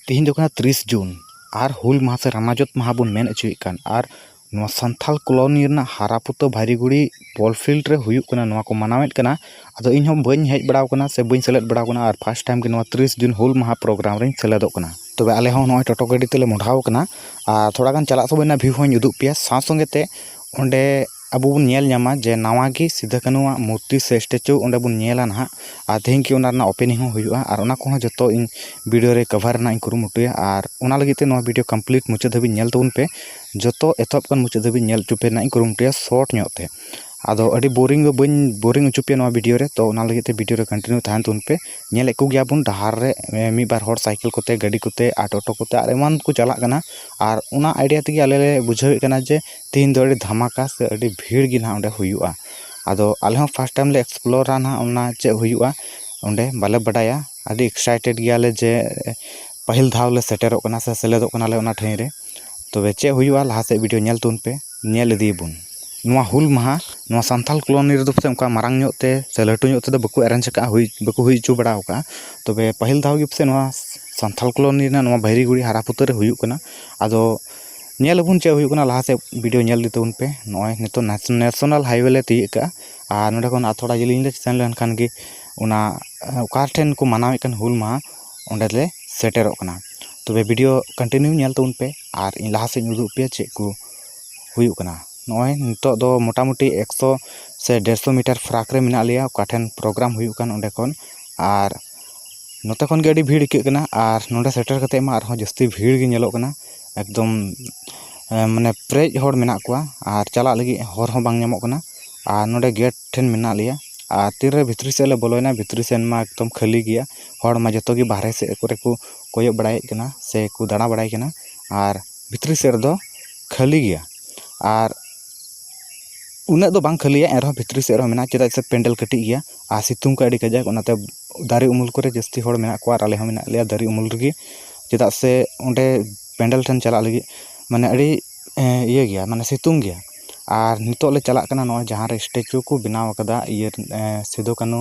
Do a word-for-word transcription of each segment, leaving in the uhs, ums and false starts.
ᱛᱤᱦᱤᱧ ᱫᱚ ᱠᱟᱱᱟ ᱛᱤᱨᱤᱥ ᱡᱩᱱ, ᱟᱨ ᱦᱩᱞ ᱢᱟᱦᱟ ᱥᱮ ᱨᱟᱢᱟᱡᱚᱛ ᱢᱟᱦᱟ ᱵᱚᱱ ᱢᱮᱱ ᱦᱚᱪᱚᱭᱮᱫ ᱠᱟᱱ, ᱟᱨ ᱱᱚᱣᱟ ᱥᱟᱱᱛᱷᱟᱞ ᱠᱚᱞᱚᱱᱤ ᱨᱮᱱᱟᱜ ᱦᱟᱨᱟᱯᱩᱛᱟᱹ ᱵᱷᱟᱭᱨᱤᱜᱩᱲᱤ ᱵᱚᱞ ᱯᱷᱤᱞᱰ ᱨᱮ ᱦᱩᱭᱩᱜ ᱠᱟᱱᱟ, ᱱᱚᱣᱟ ᱠᱚ ᱢᱟᱱᱟᱣᱮᱫ ᱠᱟᱱᱟ᱾ ᱟᱫᱚ ᱤᱧ ᱦᱚᱸ ᱵᱟᱹᱧ ᱦᱮᱡ ᱵᱟᱲᱟᱣ ᱠᱟᱱᱟ ᱥᱮ ᱵᱟᱹᱧ ᱥᱮᱞᱮᱫ ᱵᱟᱲᱟᱣ ᱠᱟᱱᱟ, ᱟᱨ ᱯᱷᱟᱥᱴ ᱴᱟᱭᱤᱢ ᱜᱮ ᱱᱚᱣᱟ ᱛᱤᱨᱤᱥ ᱡᱩᱱ ᱦᱩᱞ ᱢᱟᱦᱟ ᱯᱨᱳᱜᱨᱟᱢ ᱨᱮᱧ ᱥᱮᱞᱮᱫᱚᱜ ᱠᱟᱱᱟ᱾ ᱛᱚᱵᱮ ᱟᱞᱮ ᱦᱚᱸ ᱱᱚᱜᱼᱚᱭ ᱴᱳᱴᱳ ᱜᱟᱹᱰᱤ ᱛᱮᱞᱮ ᱢᱚᱰᱷᱟᱣ ᱠᱟᱱᱟ, ᱟᱨ ᱛᱷᱚᱲᱟ ᱜᱟᱱ ᱪᱟᱞᱟᱜ ᱥᱚᱢᱚᱭ ᱨᱮᱱᱟᱜ ᱵᱷᱤᱭᱩ ᱦᱚᱸᱧ ᱩᱫᱩᱜ ᱯᱮᱭᱟ᱾ ᱥᱟᱶ ᱥᱚᱸᱜᱮ ᱛᱮ ᱚᱸᱰᱮ ᱟᱵᱚ ᱵᱚᱱ ᱧᱮᱞ ᱧᱟᱢᱟ ᱡᱮ ᱱᱟᱣᱟ ᱜᱮ ᱥᱤᱫᱷᱟᱹ ᱠᱟᱹᱱᱩᱣᱟᱜ ᱢᱩᱨᱛᱤ ᱥᱮ ᱥᱴᱮᱪᱩ ᱚᱸᱰᱮ ᱵᱚᱱ ᱧᱮᱞᱟ ᱱᱟᱦᱟᱜ, ᱟᱨ ᱛᱮᱦᱮᱧ ᱜᱮ ᱚᱱᱟ ᱨᱮᱱᱟᱜ ᱳᱯᱮᱱᱤᱝ ᱦᱚᱸ ᱦᱩᱭᱩᱜᱼᱟ, ᱟᱨ ᱚᱱᱟ ᱠᱚᱦᱚᱸ ᱡᱚᱛᱚ ᱤᱧ ᱵᱷᱤᱰᱤᱭᱳ ᱨᱮ ᱠᱟᱵᱷᱟᱨ ᱨᱮᱱᱟᱜ ᱤᱧ ᱠᱩᱨᱩᱢᱩᱴᱩᱭᱟ᱾ ᱟᱨ ᱚᱱᱟ ᱞᱟᱹᱜᱤᱫ ᱛᱮ ᱱᱚᱣᱟ ᱵᱷᱤᱰᱤᱭᱳ ᱠᱚᱢᱯᱞᱤᱴ ᱢᱩᱪᱟᱹᱫ ᱫᱷᱟᱹᱵᱤᱡ ᱧᱮᱞ ᱛᱟᱵᱚᱱ ᱯᱮ, ᱡᱚᱛᱚ ᱮᱛᱚᱦᱚᱵ ᱠᱷᱚᱱ ᱢᱩᱪᱟᱹᱫ ᱫᱷᱟᱹᱵᱤᱡ ᱧᱮᱞ ᱦᱚᱪᱚ ᱯᱮ ᱨᱮᱱᱟᱜ ᱤᱧ ᱠᱩᱨᱩᱢᱩᱴᱩᱭᱟ ᱥᱚᱨᱴ ᱧᱚᱜ ᱛᱮ᱾ ᱟᱫᱚ ᱟᱹᱰᱤ ᱵᱳᱨᱤᱝ ᱫᱚ ᱵᱟᱹᱧ ᱵᱳᱨᱤᱝ ᱦᱚᱪᱚ ᱯᱮᱭᱟ ᱱᱚᱣᱟ ᱵᱷᱤᱰᱤᱭᱳ ᱨᱮ, ᱛᱚ ᱚᱱᱟ ᱞᱟᱹᱜᱤᱫ ᱛᱮ ᱵᱷᱤᱰᱤᱭᱳ ᱨᱮ ᱠᱚᱱᱴᱤᱱᱤᱭᱩ ᱛᱟᱦᱮᱱ ᱛᱟᱵᱚᱱ ᱯᱮ᱾ ᱧᱮᱞᱮᱫ ᱠᱚᱜᱮᱭᱟ ᱵᱚᱱ ᱰᱟᱦᱟᱨ ᱨᱮ, ᱮ, ᱢᱤᱫ ᱵᱟᱨ ᱦᱚᱲ ᱥᱟᱭᱠᱮᱞ ᱠᱚᱛᱮ, ᱜᱟᱹᱰᱤ ᱠᱚᱛᱮ ᱟᱨ ᱴᱳᱴᱳ ᱠᱚᱛᱮ ᱟᱨ ᱮᱢᱟᱱ ᱠᱚ ᱪᱟᱞᱟᱜ ᱠᱟᱱᱟ, ᱟᱨ ᱚᱱᱟ ᱟᱭᱰᱤᱭᱟ ᱛᱮᱜᱮ ᱟᱞᱮ ᱞᱮ ᱵᱩᱡᱷᱟᱹᱣᱮᱫ ᱠᱟᱱᱟ ᱡᱮ ᱛᱮᱦᱮᱧ ᱫᱚ ᱟᱹᱰᱤ ᱫᱷᱟᱢᱟᱠᱟ ᱥᱮ ᱟᱹᱰᱤ ᱵᱷᱤᱲ ᱜᱮ ᱱᱟᱦᱟᱜ ᱚᱸᱰᱮ ᱦᱩᱭᱩᱜᱼᱟ᱾ ᱟᱫᱚ ᱟᱞᱮ ᱦᱚᱸ ᱯᱷᱟᱥᱴ ᱴᱟᱭᱤᱢ ᱞᱮ ᱮᱠᱥᱯᱞᱳᱨᱟ ᱱᱟᱦᱟᱜ ᱚᱱᱟ ᱪᱮᱫ ᱦᱩᱭᱩᱜᱼᱟ ᱚᱸᱰᱮ, ᱵᱟᱞᱮ ᱵᱟᱰᱟᱭᱟ᱾ ᱟᱹᱰᱤ ᱮᱠᱥᱟᱭᱴᱮᱰ ᱜᱮᱭᱟᱞᱮ ᱡᱮ ᱯᱟᱹᱦᱤᱞ ᱫᱷᱟᱣ ᱞᱮ ᱥᱮᱴᱮᱨᱚᱜ ᱠᱟᱱᱟ ᱥᱮ ᱥᱮᱞᱮᱫᱚᱜ ᱠᱟᱱᱟᱞᱮ ᱚᱱᱟ ᱴᱷᱟᱹᱭ ᱨᱮ᱾ ᱛᱚᱵᱮ ᱪᱮᱫ ᱦᱩᱭᱩᱜᱼᱟ, ᱞᱟᱦᱟ ᱥᱮᱫ ᱵᱷᱤᱰᱤᱭᱳ ᱧᱮᱞ ᱛᱟᱵᱚᱱ ᱯᱮ, ᱧᱮᱞ ᱤᱫᱤᱭᱟᱵᱚᱱ᱾ ᱱᱚᱣᱟ ᱦᱩᱞ ᱢᱟᱦᱟ ᱱᱚᱣᱟ ᱥᱟᱱᱛᱷᱟᱞ ᱠᱚᱞᱳᱱᱤ ᱨᱮᱫᱚ ᱯᱟᱥᱮᱡ ᱚᱱᱠᱟ ᱢᱟᱨᱟᱝ ᱧᱚᱜ ᱛᱮ ᱥᱮ ᱞᱟᱹᱴᱩ ᱧᱚᱜ ᱛᱮᱫᱚ ᱵᱟᱠᱚ ᱮᱨᱮᱧᱡᱽ ᱟᱠᱟᱫᱼᱟ, ᱦᱩᱭ ᱵᱟᱠᱚ ᱦᱩᱭ ᱦᱚᱪᱚ ᱵᱟᱲᱟ ᱟᱠᱟᱫᱼᱟ᱾ ᱛᱚᱵᱮ ᱯᱟᱹᱦᱤᱞ ᱫᱷᱟᱣ ᱜᱮ ᱯᱟᱥᱮᱡ ᱱᱚᱣᱟ ᱥᱟᱱᱛᱷᱟᱞ ᱠᱚᱞᱳᱱᱤ ᱨᱮᱱᱟᱜ ᱱᱚᱣᱟ ᱵᱷᱟᱭᱨᱤᱜᱩᱲᱤ ᱦᱟᱨᱟᱯᱩᱛᱟᱹ ᱨᱮ ᱦᱩᱭᱩᱜ ᱠᱟᱱᱟ᱾ ᱟᱫᱚ ᱧᱮᱞ ᱟᱵᱚᱱ ᱪᱮᱫ ᱦᱩᱭᱩᱜ ᱠᱟᱱᱟ, ᱞᱟᱦᱟ ᱥᱮᱫ ᱵᱷᱤᱰᱤᱭᱳ ᱧᱮᱞ ᱤᱫᱤ ᱛᱟᱵᱚᱱ ᱯᱮ᱾ ᱱᱚᱜᱼᱚᱭ ᱱᱤᱛᱚᱜ ᱱᱮᱥ-, ᱱᱮᱥᱚᱱᱟᱞ ᱦᱟᱭᱣᱮ ᱞᱮ ᱛᱤᱭᱳᱜ ᱠᱟᱜᱼᱟ, ᱟᱨ ᱱᱚᱸᱰᱮ ᱠᱷᱚᱱ ᱟᱨ ᱛᱷᱚᱲᱟ ᱡᱮᱞᱮᱧ ᱞᱮ ᱥᱮᱱ ᱞᱮᱱᱠᱷᱟᱱ ᱜᱮ ᱚᱱᱟ, ᱚᱠᱟ ᱴᱷᱮᱱ ᱠᱚ ᱢᱟᱱᱟᱣᱮᱫ ᱠᱟᱱ ᱦᱩᱞ ᱢᱟᱦᱟ, ᱚᱸᱰᱮ ᱞᱮ ᱥᱮᱴᱮᱨᱚᱜ ᱠᱟᱱᱟ᱾ ᱛᱚᱵᱮ ᱵᱷᱤᱰᱤᱭᱳ ᱠᱚᱱᱴᱤᱱᱤᱭᱩ ᱧᱮᱞ ᱛᱟᱵᱚᱱ ᱯᱮ, ᱟᱨ ᱤᱧ ᱞᱟᱦᱟ ᱥᱮᱫ ᱤᱧ ᱩᱫᱩᱜ ᱯᱮᱭᱟ ᱪᱮᱫ ᱠᱚ ᱦᱩᱭᱩᱜ ᱠᱟᱱᱟ᱾ ᱱᱚᱜᱼᱚᱭ ᱱᱤᱛᱚᱜ ᱫᱚ ᱢᱚᱴᱟᱢᱩᱴᱤ ᱮᱠᱥᱚ ᱥᱮ ᱰᱮᱲᱥᱚ ᱢᱤᱴᱟᱨ ᱯᱷᱟᱨᱟᱠ ᱨᱮ ᱢᱮᱱᱟᱜ ᱞᱮᱭᱟ, ᱚᱠᱟ ᱴᱷᱮᱱ ᱯᱨᱳᱜᱨᱟᱢ ᱦᱩᱭᱩᱜ ᱠᱟᱱ ᱚᱸᱰᱮ ᱠᱷᱚᱱ᱾ ᱟᱨ ᱱᱚᱛᱮ ᱠᱷᱚᱱ ᱜᱮ ᱟᱹᱰᱤ ᱵᱷᱤᱲ ᱟᱹᱭᱠᱟᱹᱜ ᱠᱟᱱᱟ, ᱟᱨ ᱱᱚᱸᱰᱮ ᱥᱮᱴᱮᱨ ᱠᱟᱛᱮᱫ ᱢᱟ ᱟᱨᱦᱚᱸ ᱡᱟᱹᱥᱛᱤ ᱵᱷᱤᱲ ᱜᱮ ᱧᱮᱞᱚᱜ ᱠᱟᱱᱟ᱾ ᱮᱠᱫᱚᱢ, ᱮ, ᱢᱟᱱᱮ ᱯᱮᱨᱮᱡ ᱦᱚᱲ ᱢᱮᱱᱟᱜ ᱠᱚᱣᱟ, ᱟᱨ ᱪᱟᱞᱟᱜ ᱞᱟᱹᱜᱤᱫ ᱦᱚᱨ ᱦᱚᱸ ᱵᱟᱝ ᱧᱟᱢᱚᱜ ᱠᱟᱱᱟ᱾ ᱟᱨ ᱱᱚᱸᱰᱮ ᱜᱮᱴ ᱴᱷᱮᱱ ᱢᱮᱱᱟᱜ ᱞᱮᱭᱟ, ᱟᱨ ᱛᱤᱱᱨᱮ ᱵᱷᱤᱛᱨᱤ ᱥᱮᱫ ᱞᱮ ᱵᱚᱞᱚᱭᱮᱱᱟ, ᱵᱷᱤᱛᱨᱤ ᱥᱮᱱ ᱢᱟ ᱮᱠᱫᱚᱢ ᱠᱷᱟᱹᱞᱤ ᱜᱮᱭᱟ᱾ ᱦᱚᱲ ᱢᱟ ᱡᱚᱛᱚ ᱜᱮ ᱵᱟᱦᱨᱮ ᱥᱮᱫ ᱠᱚᱨᱮ ᱠᱚ ᱠᱚᱭᱚᱜ ᱵᱟᱲᱟᱭᱮᱫ ᱠᱟᱱᱟ ᱥᱮ ᱠᱚ ᱫᱟᱬᱟ ᱵᱟᱲᱟᱭ ᱠᱟᱱᱟ, ᱟᱨ ᱵᱷᱤᱛᱨᱤ ᱥᱮᱫ ᱨᱮᱫᱚ ᱠᱷᱟᱹᱞᱤ ᱜᱮᱭᱟ᱾ ᱟᱨ ᱩᱱᱟᱹᱜ ᱫᱚ ᱵᱟᱝ ᱠᱷᱟᱹᱞᱤᱭᱟ, ᱮᱱᱨᱮᱦᱚᱸ ᱵᱷᱤᱛᱨᱤ ᱥᱮᱫ ᱨᱮᱦᱚᱸ ᱢᱮᱱᱟᱜᱼᱟ, ᱪᱮᱫᱟᱜ ᱥᱮ ᱯᱮᱱᱰᱮᱞ ᱠᱟᱹᱴᱤᱡ ᱜᱮᱭᱟ᱾ ᱟᱨ ᱥᱤᱛᱩᱝ ᱠᱚ ᱟᱹᱰᱤ ᱠᱟᱡᱟᱠ, ᱚᱱᱟᱛᱮ ᱫᱟᱨᱮ ᱩᱢᱩᱞ ᱠᱚᱨᱮ ᱡᱟᱹᱥᱛᱤ ᱦᱚᱲ ᱢᱮᱱᱟᱜ ᱠᱚᱣᱟ, ᱟᱨ ᱟᱞᱮ ᱦᱚᱸ ᱢᱮᱱᱟᱜ ᱞᱮᱭᱟ ᱫᱟᱨᱮ ᱩᱢᱩᱞ ᱨᱮᱜᱮ᱾ ᱪᱮᱫᱟᱜ ᱥᱮ ᱚᱸᱰᱮ ᱯᱮᱱᱰᱮᱞ ᱴᱷᱮᱱ ᱪᱟᱞᱟᱜ ᱞᱟᱹᱜᱤᱫ ᱢᱟᱱᱮ ᱟᱹᱰᱤ, ᱮᱸ, ᱤᱭᱟᱹ ᱜᱮᱭᱟ, ᱢᱟᱱᱮ ᱥᱤᱛᱩᱝ ᱜᱮᱭᱟ᱾ ᱟᱨ ᱱᱤᱛᱚᱜ ᱞᱮ ᱪᱟᱞᱟᱜ ᱠᱟᱱᱟ ᱱᱚᱜᱼᱚᱭ ᱡᱟᱦᱟᱸ ᱨᱮ ᱥᱴᱮᱪᱩ ᱠᱚ ᱵᱮᱱᱟᱣ ᱟᱠᱟᱫᱟ, ᱤᱭᱟᱹ, ᱮᱸ, ᱥᱤᱫᱩ ᱠᱟᱹᱱᱦᱩ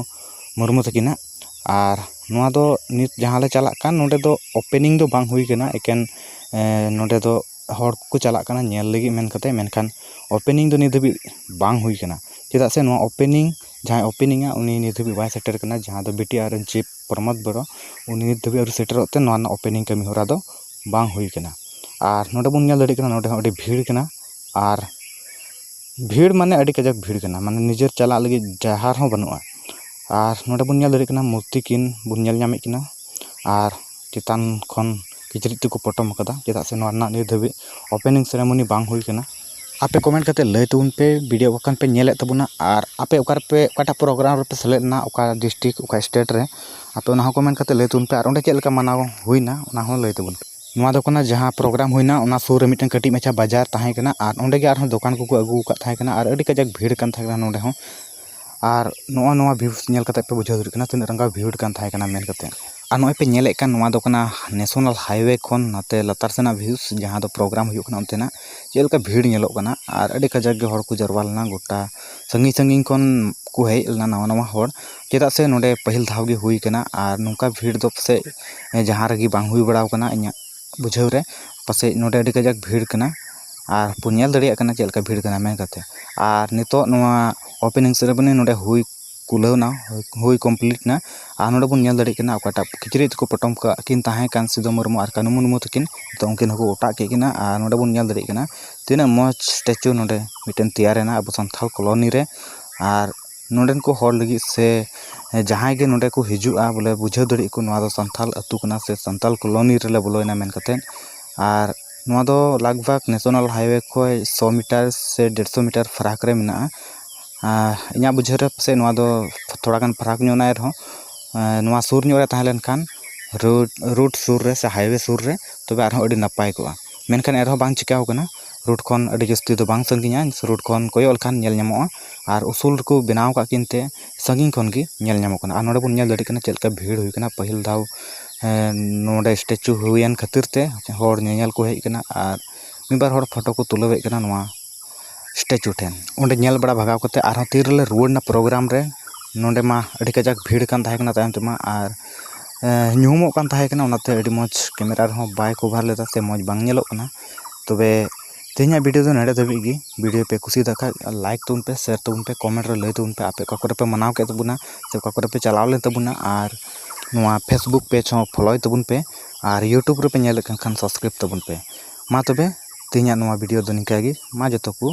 ᱢᱩᱨᱢᱩ ᱛᱟᱹᱠᱤᱱᱟᱜ, ᱟᱨ ᱱᱚᱣᱟ ᱫᱚ ᱱᱤᱛ ᱡᱟᱦᱟᱸ ᱞᱮ ᱪᱟᱞᱟᱜ ᱠᱟᱱ, ᱱᱚᱸᱰᱮ ᱫᱚ ᱳᱯᱮᱱᱤᱝ ᱫᱚ ᱵᱟᱝ ᱦᱩᱭ ᱠᱟᱱᱟ, ᱮᱠᱮᱱ ᱮ, ᱱᱚᱸᱰᱮ ᱫᱚ ᱦᱚᱲ ᱠᱚᱠᱚ ᱪᱟᱞᱟᱜ ᱠᱟᱱᱟ ᱧᱮᱞ ᱞᱟᱹᱜᱤᱫ ᱢᱮᱱ ᱠᱟᱛᱮ, ᱢᱮᱱᱠᱷᱟᱱ ᱳᱯᱮᱱᱤᱝ ᱫᱚ ᱱᱤᱛ ᱫᱷᱟᱹᱵᱤᱡ ᱵᱟᱝ ᱦᱩᱭ ᱠᱟᱱᱟ᱾ ᱪᱮᱫᱟᱜ ᱥᱮ ᱱᱚᱣᱟ ᱳᱯᱮᱱᱤᱝ, ᱡᱟᱦᱟᱸᱭ ᱳᱯᱮᱱᱤᱝᱟ, ᱩᱱᱤ ᱱᱤᱛ ᱫᱷᱟᱹᱵᱤᱡ ᱵᱟᱭ ᱥᱮᱴᱮᱨ ᱠᱟᱱᱟ, ᱡᱟᱦᱟᱸ ᱫᱚ ᱵᱤ ᱴᱤ ᱟᱨ ᱮᱱ ᱪᱤᱯ ᱯᱨᱚᱢᱳᱫ ᱵᱚᱨᱚ, ᱩᱱᱤ ᱱᱤᱛ ᱫᱷᱟᱹᱵᱤᱡ ᱟᱹᱣᱨᱤ ᱥᱮᱴᱮᱨᱚᱜ ᱛᱮ ᱱᱚᱣᱟ ᱨᱮᱱᱟᱜ ᱳᱯᱮᱱᱤᱝ ᱠᱟᱹᱢᱤ ᱦᱚᱨᱟ ᱫᱚ ᱵᱟᱝ ᱦᱩᱭ ᱠᱟᱱᱟ᱾ ᱟᱨ ᱱᱚᱸᱰᱮ ᱵᱚᱱ ᱧᱮᱞ ᱫᱟᱲᱮᱭᱟᱜ ᱠᱟᱱᱟ, ᱱᱚᱸᱰᱮ ᱦᱚᱸ ᱟᱹᱰᱤ ᱵᱷᱤᱲ ᱠᱟᱱᱟ, ᱟᱨ ᱵᱷᱤᱲ ᱢᱟᱱᱮ ᱟᱹᱰᱤ ᱠᱟᱡᱟᱠ ᱵᱷᱤᱲ ᱠᱟᱱᱟ, ᱢᱟᱱᱮ ᱱᱤᱡᱮᱨ ᱪᱟᱞᱟᱜ ᱞᱟᱹᱜᱤᱫ ᱰᱟᱦᱟᱨ ᱦᱚᱸ ᱵᱟᱹᱱᱩᱜᱼᱟ᱾ ᱟᱨ ᱱᱚᱸᱰᱮ ᱵᱚᱱ ᱧᱮᱞ ᱫᱟᱲᱮᱭᱟᱜ ᱠᱟᱱᱟ, ᱢᱩᱨᱛᱤ ᱠᱤᱱ ᱵᱚᱱ ᱧᱮᱞ ᱧᱟᱢᱮᱫ ᱠᱤᱱᱟ, ᱟᱨ ᱪᱮᱛᱟᱱ ᱠᱷᱚᱱ ᱠᱤᱪᱨᱤᱡ ᱛᱮᱠᱚ ᱯᱚᱴᱚᱢ ᱟᱠᱟᱫᱟ, ᱪᱮᱫᱟᱜ ᱥᱮ ᱱᱚᱣᱟ ᱨᱮᱱᱟᱜ ᱱᱤᱛ ᱫᱷᱟᱹᱵᱤᱡ ᱳᱯᱮᱱᱤᱝ ᱥᱮᱨᱮᱢᱚᱱᱤ ᱵᱟᱝ ᱦᱩᱭ ᱠᱟᱱᱟ᱾ ᱟᱯᱮ ᱠᱚᱢᱮᱱᱴ ᱠᱟᱛᱮ ᱞᱟᱹᱭ ᱛᱟᱵᱚᱱ ᱯᱮ, ᱵᱷᱤᱰᱤᱭᱳ ᱚᱠᱟ ᱠᱷᱚᱱ ᱯᱮ ᱧᱮᱞᱮᱫ ᱛᱟᱵᱚᱱᱟ, ᱟᱨ ᱟᱯᱮ ᱚᱠᱟ ᱨᱮᱯᱮ, ᱚᱠᱟᱴᱟᱜ ᱯᱨᱳᱜᱨᱟᱢ ᱨᱮᱯᱮ ᱥᱮᱞᱮᱫ ᱞᱮᱱᱟ, ᱚᱠᱟ ᱰᱤᱥᱴᱨᱤᱠᱴ, ᱚᱠᱟ ᱥᱴᱮᱴ ᱨᱮ, ᱟᱯᱮ ᱚᱱᱟ ᱦᱚᱸ ᱠᱚᱢᱮᱱᱴ ᱠᱟᱛᱮ ᱞᱟᱹᱭ ᱛᱟᱵᱚᱱ ᱯᱮ, ᱟᱨ ᱚᱸᱰᱮ ᱪᱮᱫ ᱞᱮᱠᱟ ᱢᱟᱱᱟᱣ ᱦᱩᱭᱱᱟ, ᱚᱱᱟ ᱦᱚᱸ ᱞᱟᱹᱭ ᱛᱟᱵᱚᱱ ᱯᱮ᱾ ᱱᱚᱣᱟ ᱫᱚ ᱠᱟᱱᱟ ᱡᱟᱦᱟᱸ ᱯᱨᱳᱜᱨᱟᱢ ᱦᱩᱭᱱᱟ, ᱚᱱᱟ ᱥᱩᱨ ᱨᱮ ᱢᱤᱫᱴᱮᱱ ᱠᱟᱹᱴᱤᱡ ᱢᱟᱪᱷᱟ ᱵᱟᱡᱟᱨ ᱛᱟᱦᱮᱸ ᱠᱟᱱᱟ, ᱟᱨ ᱚᱸᱰᱮ ᱜᱮ ᱟᱨᱦᱚᱸ ᱫᱚᱠᱟᱱ ᱠᱚᱠᱚ ᱟᱹᱜᱩ ᱟᱠᱟᱫ ᱛᱟᱦᱮᱸ ᱠᱟᱱᱟ, ᱟᱨ ᱟᱹᱰᱤ ᱠᱟᱡᱟᱠ ᱵᱷᱤᱲ ᱠᱟᱱ ᱛᱟᱦᱮᱸ ᱠᱟᱱᱟ ᱱᱚᱸᱰᱮ ᱦᱚᱸ᱾ ᱟᱨ ᱱᱚᱜᱼᱚ ᱱᱚᱣᱟ ᱵᱷᱤᱭᱩᱥ ᱧᱮᱞ ᱠᱟᱛᱮ ᱯᱮ ᱵᱩᱡᱷᱟᱹᱣ ᱫᱟᱲᱮᱭᱟᱜ ᱠᱟᱱᱟ ᱛᱤᱱᱟᱹᱜ ᱨᱟᱸᱜᱟᱣ ᱵᱷᱤᱲ ᱠᱟᱱ ᱛᱟᱦᱮᱸ ᱠᱟᱱᱟ ᱢᱮᱱ ᱠᱟᱛᱮ᱾ ᱟᱨ ᱱᱚᱜᱼᱚᱭ ᱯᱮ ᱧᱮᱞᱮᱫ ᱠᱟᱱ, ᱱᱚᱣᱟ ᱫᱚ ᱠᱟᱱᱟ ᱱᱮᱥᱚᱱᱟᱞ ᱦᱟᱭᱣᱮ ᱠᱷᱚᱱ ᱱᱟᱛᱮ ᱞᱟᱛᱟᱨ ᱥᱮᱱᱟᱜ ᱵᱷᱤᱭᱩᱥ, ᱡᱟᱦᱟᱸ ᱫᱚ ᱯᱨᱳᱜᱨᱟᱢ ᱦᱩᱭᱩᱜ ᱠᱟᱱᱟ ᱚᱱᱛᱮᱱᱟᱜ, ᱪᱮᱫ ᱞᱮᱠᱟ ᱵᱷᱤᱲ ᱧᱮᱞᱚᱜ ᱠᱟᱱᱟ᱾ ᱟᱨ ᱟᱹᱰᱤ ᱠᱟᱡᱟᱠ ᱜᱮ ᱦᱚᱲ ᱠᱚ ᱡᱟᱨᱣᱟ ᱞᱮᱱᱟ, ᱜᱚᱴᱟ ᱥᱟᱺᱜᱤᱧ ᱥᱟᱺᱜᱤᱧ ᱠᱷᱚᱱ ᱠᱚ ᱦᱮᱡ ᱞᱮᱱᱟ ᱱᱟᱣᱟ ᱱᱟᱣᱟ ᱦᱚᱲ, ᱪᱮᱫᱟᱜ ᱥᱮ ᱱᱚᱰᱮ ᱯᱟᱹᱦᱤᱞ ᱫᱷᱟᱣ ᱜᱮ ᱦᱩᱭ ᱠᱟᱱᱟ᱾ ᱟᱨ ᱱᱚᱝᱠᱟ ᱵᱷᱤᱲ ᱫᱚ ᱯᱟᱥᱮᱡ ᱡᱟᱦᱟᱸ ᱨᱮᱜᱮ ᱵᱟᱝ ᱦᱩᱭ ᱵᱟᱲᱟᱣ ᱠᱟᱱᱟ ᱤᱧᱟᱹᱜ ᱵᱩᱡᱷᱟᱹᱣ ᱨᱮ, ᱯᱟᱥᱮᱡ ᱱᱚᱰᱮ ᱟᱹᱰᱤ ᱠᱟᱡᱟᱠ ᱵᱷᱤᱲ ᱠᱟᱱᱟ᱾ ᱟᱨ ᱵᱚᱱ ᱧᱮᱞ ᱫᱟᱲᱮᱭᱟᱜ ᱠᱟᱱᱟ ᱪᱮᱫ ᱞᱮᱠᱟ ᱵᱷᱤᱲ ᱠᱟᱱᱟ ᱢᱮᱱ ᱠᱟᱛᱮ᱾ ᱟᱨ ᱱᱤᱛᱚᱜ ᱱᱚᱣᱟ ᱳᱯᱮᱱᱤᱝ ᱥᱮᱨᱮᱢᱚᱱᱤ ᱱᱚᱰᱮ ᱦᱩᱭ ᱠᱩᱞᱟᱹᱣ ᱮᱱᱟ, ᱦᱩᱭ ᱠᱚᱢᱯᱞᱤᱴ ᱮᱱᱟ᱾ ᱟᱨ ᱱᱚᱰᱮ ᱵᱚᱱ ᱧᱮᱞ ᱫᱟᱲᱮᱭᱟᱜ ᱠᱟᱱᱟ ᱚᱠᱟᱴᱟᱜ ᱠᱤᱪᱨᱤᱡ ᱛᱮᱠᱚ ᱯᱚᱴᱚᱢ ᱠᱟᱜ ᱠᱤᱱ ᱛᱟᱦᱮᱸ ᱠᱟᱱ ᱥᱤᱫᱩ ᱢᱩᱨᱢᱩ ᱟᱨ ᱠᱟᱹᱱᱩ ᱢᱩᱨᱢᱩ ᱛᱟᱹᱠᱤᱱ, ᱱᱤᱛᱚᱜ ᱩᱱᱠᱤᱱ ᱦᱚᱸᱠᱚ ᱚᱴᱟᱜ ᱠᱮᱫ ᱠᱤᱱᱟ᱾ ᱟᱨ ᱱᱚᱰᱮ ᱵᱚᱱ ᱧᱮᱞ ᱫᱟᱲᱮᱭᱟᱜ ᱠᱟᱱᱟ ᱛᱤᱱᱟᱹᱜ ᱢᱚᱡᱽ ᱥᱴᱮᱪᱩ ᱱᱚᱰᱮ ᱢᱤᱫᱴᱮᱱ ᱛᱮᱭᱟᱨ ᱮᱱᱟ ᱟᱵᱚ ᱥᱟᱱᱛᱟᱲ ᱠᱚᱞᱳᱱᱤ ᱨᱮ᱾ ᱟᱨ ᱱᱚᱰᱮᱱ ᱠᱚ ᱦᱚᱲ ᱞᱟᱹᱜᱤᱫ ᱥᱮ ᱡᱟᱦᱟᱸᱭ ᱜᱮ ᱱᱚᱰᱮ ᱠᱚ ᱦᱤᱡᱩᱜᱼᱟ, ᱵᱚᱞᱮ ᱵᱩᱡᱷᱟᱹᱣ ᱫᱟᱲᱮᱭᱟᱜ ᱠᱚ ᱱᱚᱣᱟ ᱫᱚ ᱥᱟᱱᱛᱟᱲ ᱟᱹᱛᱩ ᱠᱟᱱᱟ ᱥᱮ ᱥᱟᱱᱛᱟᱲ ᱠᱚᱞᱳᱱᱤ ᱨᱮᱞᱮ ᱵᱚᱞᱚᱭᱮᱱᱟ ᱢᱮᱱ ᱠᱟᱛᱮᱫ᱾ ᱟᱨ ᱱᱚᱣᱟ ᱫᱚ ᱞᱟᱜᱽ ᱵᱷᱟᱜᱽ ᱱᱮᱥᱚᱱᱟᱞ ᱦᱟᱭᱣᱮ ᱠᱷᱚᱱ ᱥᱚ ᱢᱤᱴᱟᱨ ᱥᱮ ᱰᱮᱲᱥᱚ ᱢᱤᱴᱟᱨ ᱯᱷᱟᱨᱟᱠ ᱨᱮ ᱢᱮᱱᱟᱜᱼᱟ᱾ ᱟᱨ ᱤᱧᱟᱹᱜ ᱵᱩᱡᱷᱟᱹᱣ ᱨᱮ ᱯᱟᱥᱮᱡ ᱱᱚᱣᱟ ᱫᱚ ᱛᱷᱚᱲᱟ ᱜᱟᱱ ᱯᱷᱟᱨᱟᱠ ᱧᱚᱜ ᱮᱱᱟ, ᱮᱱ ᱨᱮᱦᱚᱸ ᱱᱚᱣᱟ ᱥᱩᱨ ᱧᱚᱜ ᱨᱮ ᱛᱟᱦᱮᱸ ᱞᱮᱱᱠᱷᱟᱱ, ᱨᱳᱰ, ᱨᱳᱰ ᱥᱩᱨ ᱨᱮ ᱥᱮ ᱦᱟᱭᱣᱮ ᱥᱩᱨ ᱨᱮ, ᱛᱚᱵᱮ ᱟᱨᱦᱚᱸ ᱟᱹᱰᱤ ᱱᱟᱯᱟᱭ ᱠᱚᱜᱼᱟ᱾ ᱢᱮᱱᱠᱷᱟᱱ ᱮᱱ ᱨᱮᱦᱚᱸ ᱵᱟᱝ ᱪᱤᱠᱟᱹᱣ ᱠᱟᱱᱟ, ᱨᱳᱰ ᱠᱷᱚᱱ ᱟᱹᱰᱤ ᱡᱟᱹᱥᱛᱤ ᱫᱚ ᱵᱟᱝ ᱥᱟᱺᱜᱤᱧᱟ᱾ ᱨᱳᱰ ᱠᱷᱚᱱ ᱠᱚᱭᱚᱜ ᱞᱮᱠᱷᱟᱱ ᱧᱮᱞ ᱧᱟᱢᱚᱜᱼᱟ, ᱟᱨ ᱩᱥᱩᱞ ᱨᱮᱠᱚ ᱵᱮᱱᱟᱣ ᱟᱠᱟᱫ ᱠᱤᱱ ᱛᱮ ᱥᱟᱺᱜᱤᱧ ᱠᱷᱚᱱ ᱜᱮ ᱧᱮᱞ ᱧᱟᱢᱚᱜ ᱠᱟᱱᱟ᱾ ᱟᱨ ᱱᱚᱰᱮ ᱵᱚᱱ ᱧᱮᱞ ᱫᱟᱲᱮᱭᱟᱜ ᱠᱟᱱᱟ ᱪᱮᱫ ᱞᱮᱠᱟ ᱵᱷᱤᱲ ᱦᱩᱭ ᱠᱟᱱᱟ ᱯᱟᱹᱦᱤᱞ ᱫᱷᱟᱣ, ᱮᱸ, ᱱᱚᱰᱮ ᱥᱴᱮᱪᱩ ᱦᱩᱭᱮᱱ ᱠᱷᱟᱹᱛᱤᱨ ᱛᱮ ᱦᱚᱲ ᱧᱮᱧᱮᱞ ᱠᱚ ᱦᱮᱡ ᱠᱟᱱᱟ, ᱟᱨ ᱢᱤᱫ ᱵᱟᱨ ᱦᱚᱲ ᱯᱷᱳᱴᱳ ᱠᱚ ᱛᱩᱞᱟᱹᱣᱮᱫ ᱠᱟᱱᱟ ᱱᱚᱣᱟ ᱥᱴᱮᱪᱩ ᱴᱷᱮᱱ᱾ ᱚᱸᱰᱮ ᱧᱮᱞ ᱵᱟᱲᱟ ᱵᱷᱟᱜᱟᱣ ᱠᱟᱛᱮ ᱟᱨᱦᱚᱸ ᱛᱤ ᱨᱮᱞᱮ ᱨᱩᱣᱟᱹᱲ ᱮᱱᱟ ᱯᱨᱳᱜᱨᱟᱢ ᱨᱮ᱾ ᱱᱚᱰᱮ ᱢᱟ ᱟᱹᱰᱤ ᱠᱟᱡᱟᱠ ᱵᱷᱤᱲ ᱠᱟᱱ ᱛᱟᱦᱮᱸ ᱠᱟᱱᱟ ᱛᱟᱭᱚᱢ ᱛᱮᱢᱟ, ᱟᱨ ᱧᱩᱦᱩᱢᱚᱜ ᱠᱟᱱ ᱛᱟᱦᱮᱸ ᱠᱟᱱᱟ, ᱚᱱᱟᱛᱮ ᱟᱹᱰᱤ ᱢᱚᱡᱽ ᱠᱮᱢᱮᱨᱟ ᱨᱮᱦᱚᱸ ᱵᱟᱭ ᱠᱚᱵᱷᱟᱨ ᱞᱮᱫᱟ ᱥᱮ ᱢᱚᱡᱽ ᱵᱟᱝ ᱧᱮᱞᱚᱜ ᱠᱟᱱᱟ᱾ ᱛᱚᱵᱮ ᱛᱮᱦᱮᱧᱟᱜ ᱵᱷᱤᱰᱤᱭᱳ ᱫᱚ ᱱᱚᱰᱮ ᱫᱷᱟᱹᱵᱤᱡ ᱜᱮ᱾ ᱵᱷᱤᱰᱤᱭᱳ ᱯᱮ ᱠᱩᱥᱤᱭᱟᱫ ᱠᱷᱟᱡ ᱞᱟᱭᱤᱠ ᱛᱟᱵᱚᱱ ᱯᱮ, ᱥᱮᱭᱟᱨ ᱛᱟᱵᱚᱱ ᱯᱮ, ᱠᱚᱢᱮᱱᱴ ᱨᱮ ᱞᱟᱹᱭ ᱛᱟᱵᱚᱱ ᱯᱮ ᱟᱯᱮ ᱚᱠᱟ ᱠᱚᱨᱮ ᱯᱮ ᱢᱟᱱᱟᱣ ᱠᱮᱫ ᱛᱟᱵᱚᱱᱟ, ᱟᱨ ᱱᱚᱣᱟ ᱯᱷᱮᱥᱵᱩᱠ ᱯᱮᱡᱽ ᱦᱚᱸ ᱯᱷᱚᱞᱳᱭ ᱛᱟᱵᱚᱱ ᱯᱮ, ᱟᱨ ᱤᱭᱩᱴᱩᱵᱽ ᱨᱮᱯᱮ ᱧᱮᱞᱮᱫ ᱠᱟᱱ ᱠᱷᱟᱱ ᱥᱟᱵᱥᱠᱨᱟᱭᱤᱵᱽ ᱛᱟᱵᱚᱱ ᱯᱮ᱾ ᱢᱟ ᱛᱚᱵᱮ ᱛᱮᱦᱮᱧᱟᱜ ᱱᱚᱣᱟ ᱵᱷᱤᱰᱤᱭᱳ ᱫᱚ ᱱᱤᱝᱠᱟ ᱜᱮ᱾ ᱢᱟ ᱡᱚᱛᱚ ᱠᱚ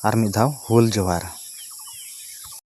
ᱟᱨ ᱢᱤᱫ ᱫᱷᱟᱣ ᱦᱩᱞ ᱡᱚᱦᱟᱨ᱾